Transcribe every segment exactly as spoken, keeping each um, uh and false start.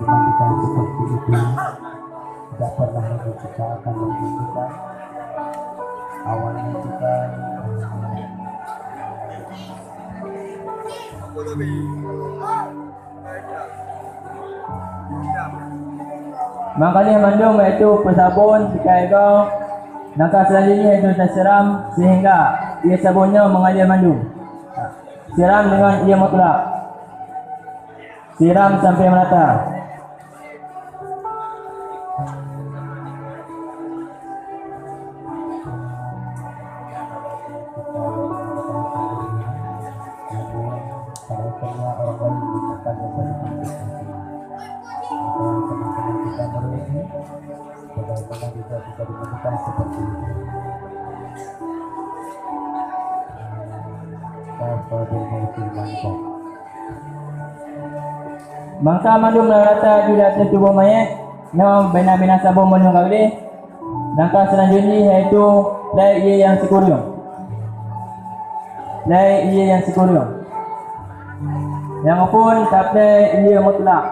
Kemandikan seperti itu tidak pernah lagi kita akan menunjukkan awalnya kita. Maka lheueh mandum, yaitu peusabon sikai goe. Langkah selanjutnya yaitu tasiram sehingga ie sabon nyoe mengalir mandum. Siram dengan ie mutlak. Siram sampai merata. Bagaimana bisa kita ditemukan seperti itu? Maka mandum rata di ateueh tuboh manyét nyoe bina-bina sabon meunyoe ka gleh. Langkah selanjutnya yaitu plai ie nyang sikureueng. Plai ie nyang sikureueng. Nyang phôn taplai ie mutlak.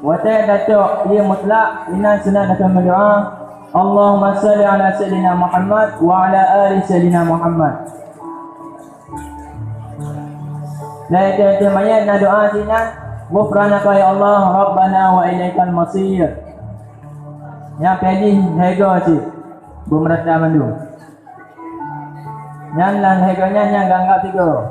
Watée tacok ie mutlak, inan sunat akan meudoá, "Allahumma shalli ala Sayyidina Muhammad wa ala ali Sayyidina Muhammad." Lheueh teuh manyét na doá sinan, "Ghufranaka ya Allah, Rabbana wa ilaikal masir." Nyang pih lhée goe cit, beumeurata mandum. Nyan lam lhée goe nyan, nyan geuanggab sigoe.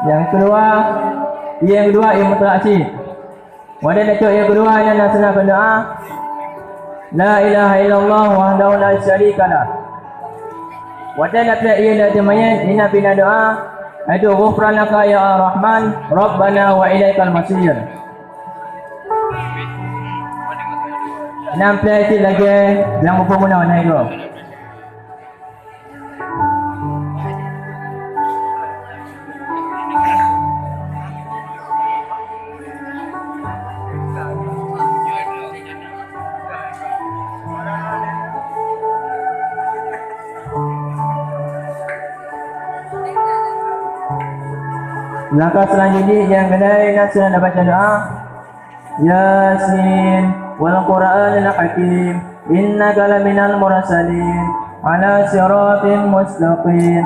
Nyang keudua, nyang keudua ie mutlak cit. Watée tacok ie keudua nyan na sunat doá, "La ilaha illallah wahdahu la syarika lah." Watée taplai ie lam ateueh manyét, inan bina doá, yaitu, "Ghufranaka ya Rahman, Rabbana wa ilaikal masir." Nyang plai cit lagée nyang muphom meunan nyoe. Langkah selanjutnya nyang keuhai na sunat baca doá. Yasin, wal Qur'anil Hakim, innaka laminal mursalin, ala siratim mustaqim.